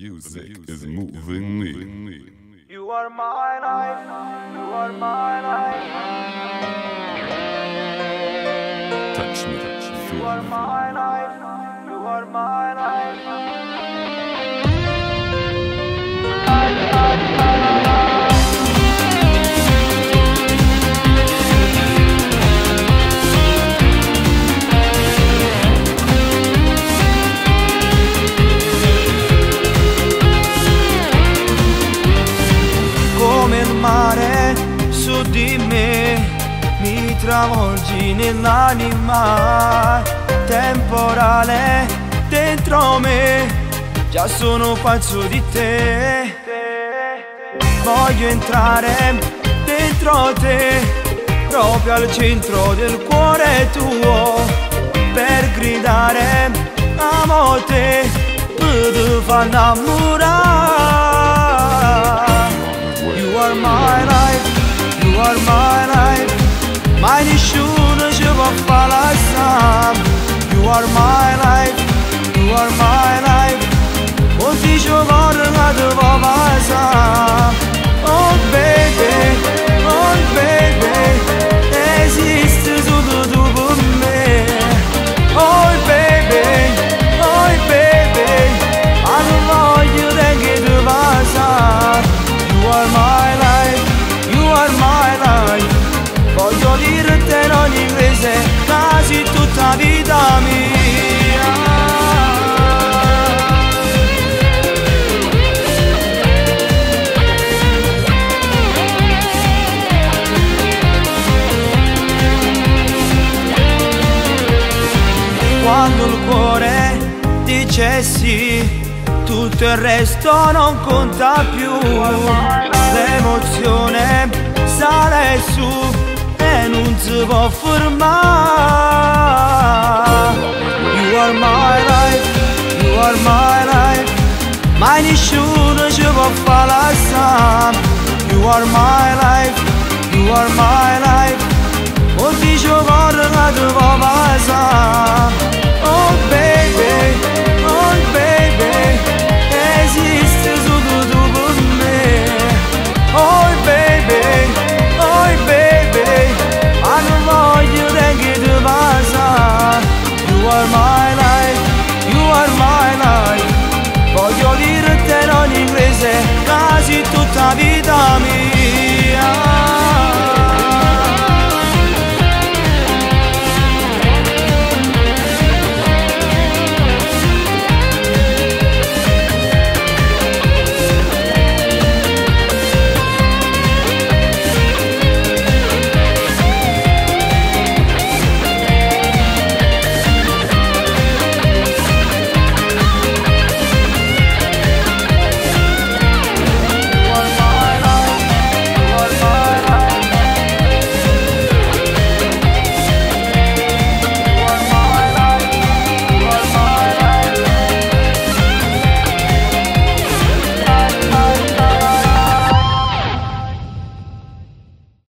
music is moving me. You are my life, you are my life, Touch me, touch me, you feel are me. my life, you are my life. Come il mare su di me, mi travolgi nell'anima temporale dentro me, già sono pazzo di te. Voglio entrare dentro te, proprio al centro del cuore tuo, per gridare amo te, per te far innamorare. You are my life, you are my life. Mai nessuno ci può far lasciare. You are my life, you are my life. O ti ci vorrei che ti può passare. Oh baby, oh baby, esisti solo tu per me. Oh baby, oh baby, ma non voglio neanche ti passare. You are my life, you are my life. Voglio dirtelo in inglese, quasi tutta vita mia. Quando il cuore dice sì, tutto il resto non conta più. L'emozione sale su e non si può fermare. You are my life, you are my life. Mai nessuno ci può far lasciare. You are my life, you are my life. O ti ci vorrei che ti può passare. Oh baby, oh baby, esisti solo tu per me. Oh baby, oh baby, ma non voglio neanche ti passare. You are my life, you are my life. Voglio dirtelo in inglese, quasi tutta vita.